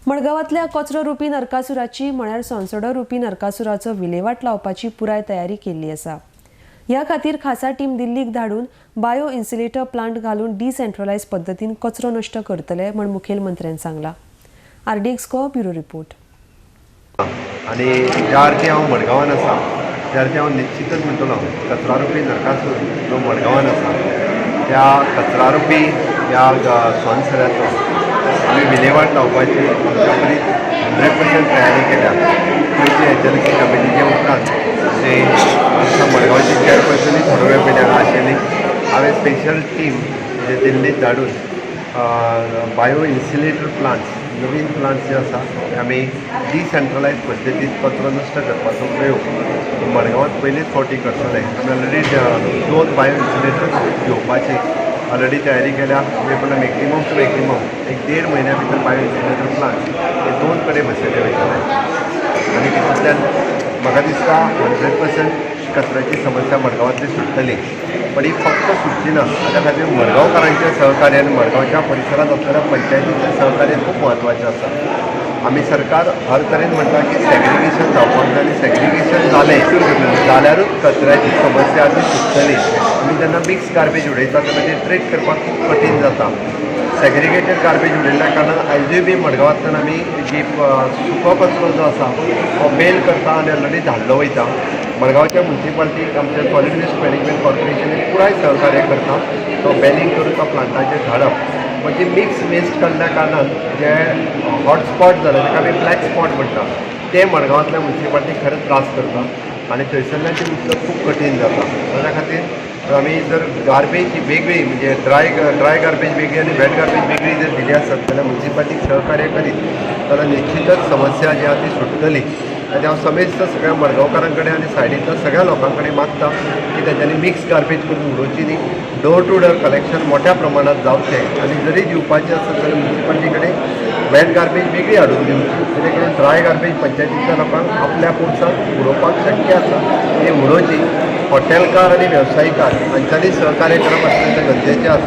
मडगांवांतल्या कचरो रुपी नरकासुराची म्हळ्यार सोनसडो रुपी नरकासुराचो विलेवाट लावपाची पुराय तयारी केल्ली आसा. ह्या खातीर खासा टीम दिल्लीक धाडून बायो इन्सिलेटर प्लांट घालून डिसेंट्रलायज पद्दतीन कचरो नश्ट करतले म्हण मुखेलमंत्र्यान सांगलां. RDX Goa, bureau report. आनी ज्या अर्थी हांव मडगांवान आसा, त्या अर्थी हांव निश्चितच म्हणटलो, कचरा रुपी नरकासूर जो मडगांवान आसा, त्या कचरा रुपी ह्या सोनसऱ्याचो आमी विलेवाट लावपाची आमच्या परीत 100% तयारी केल्या. पयलीं एजन्सी कमिटीच्या उपरांत जे आमच्या मडगांवची चेअरपर्सनूय थोडो वेळ पयलीं हांगा आशिल्ली. हांवें स्पेशल टीम म्हणजे दिल्लीत धाडून बायो इन्सिलेटर प्लांट्स, नवीन प्लांट्स जे आसा ते आमी डिसेंट्रलायज पद्दतीन कचरो नश्ट करपाचो प्रयोग मडगांवांत पयलीच फावटी करतले. आमी ऑलरेडी दोन बायो इन्सिलेटर घेवपाची ऑलरेडी तयारी केल्या. आमी म्हणल्यार मॅक्झिमम टू मॅक्झिमम एक देड म्हयन्या भितर बायो इन्सिलेटर प्लांट्स हे दोन कडेन बसयले वयतले आनी तितूंतल्यान म्हाका दिसता 100% कचऱ्याची समस्या मडगांवांतली सुट्टली. पण ही फक्त सुटची ना, ताच्या खातीर मडगांवकारांचें सहकार्य आनी मडगांवच्या परिसरांत आसलेल्या पंचायतीचें सहकार्य खूब म्हत्वाचें आसा. आमी सरकार हर तरेन म्हणटा की सेग्रिगेशन जावपाक जाय आनी सेग्रिगेशन जालें जाल्यारूच कचऱ्याची समस्या ती सुट्टली. आमी जेन्ना मिक्स गार्बेज उडयता तेन्ना ती ट्रीट करपाक खूब कठीण जाता. सेग्रिगेटेड गार्बेज उडयल्ल्या कारणान आयजूय बी मडगांवांतल्यान आमी जी सुको कचरो जो आसा हो बेल करता आनी ऑलरेडी धाडलो वयता. मडगांवच्या मुन्सिपाल्टीक आमच्या सॉलीड वेस्ट मॅनेजमेंट कॉर्पोरेशनाक पुराय सहकार्य करता. तो बेलिंग करून तो प्लांटाचेर धाडप म्हणजे मिक्स वेस्ट काडल्या कारणान जे हॉटस्पॉट जाले, ताका आमी ब्लॅक स्पॉट म्हणटा, ते मडगांवांतल्या मुन्सिपाल्टीक खरेंच त्रास करता आनी थंयसरल्यान ती उचलप खूब कठीण जाता. ताच्या खातीर आमी जर गार्बेज ही वेगळी, म्हणजे ड्राय ड्राय गार्बेज वेगळी आनी वेट गार्बेज वेगळी जर दिली आसत जाल्यार, मुन्सिपाल्टीक सहकार्य करीत जाल्यार निश्चितच समस्या जी आहा ती सुट्टली. आनी हांव समेस्त सगळ्या मडगांवकारां कडेन आनी सायडींतल्या सगळ्या लोकां कडेन मागता की तेंच्यांनी मिक्स गार्बेज करून उडोवची न्ही. डोर टू डोर कलेक्शन मोठ्या प्रमाणात जावचें आनी जरी दिवपाचें आसत जाल्यार मुन्सिपाल्टी कडेन वेट गार्बेज वेगळी हाडून दिवची, जेणे करून ड्राय गार्बेज पंचायतीच्या लोकांक आपल्या पोरसांत उडोवपाक शक्य आसा, ती उडोवची. हॉटेलकार आनी वेवसायिकार हांच्यांनी सहकार्य करप अत्यंत गरजेचें आसा.